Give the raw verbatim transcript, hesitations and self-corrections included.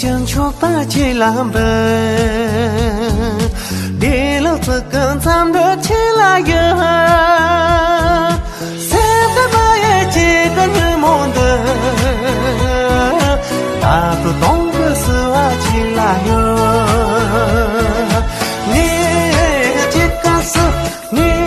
བྱང་ཆུབ་པ་ཁྱེད་ལ་འབུལ། བདེ་ལོ་ཚིག་གི་མཚམས་འདི་ཁྱེད་ལ་ཡོད། སེམས་དང་མ་ཡི་ཁྱེད་ཀྱི་ཉིན་མོ་འདི། ད་དུ་གཏོང་གི་བསུ་བ་ཁྱེད་ལ་ཡོད། ངས་ཁྱེད་ཀྱི་བསུ། ངས་